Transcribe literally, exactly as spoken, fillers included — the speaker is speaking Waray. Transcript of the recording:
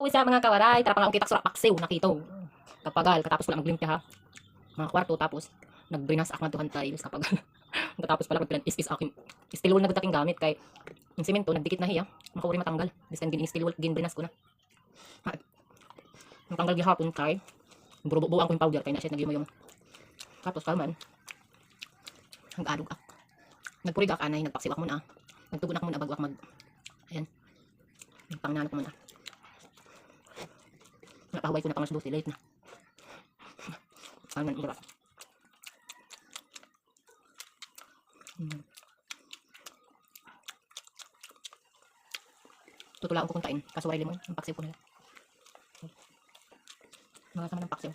Uy, sa mga kawaray, tara pa nga akon kita ak sura paksiw, nakito. Kapagal, katapos ko la maglimpya ha mga kwarto, tapos nagdrinas ak ngadto han tiles, kapagal. Katapos pala, nagpilan is-is ak hin steel wool na gud ak hin gamit, kay hin semento, nagdikit na hiya, makauri matanggal. Bisan gin-steel wool, gindrinas ko na. Ha, natanggal gihapon kay, burububuan ko hin powder, kay na siya nagyumayum. Tapos, kalman, nag-arog ak. Nagpurig ak anay, nagpaksiw ak muna. Nagtugon ak muna bago ak mag, ayan. Nagpangnanok muna. Napahuway ko na pang alas dose, late na. Ano man, oras. Hmm. Tutulaon ko kun tain, kaso waray limon, an paksiw ko na la. Malasa man an paksiw.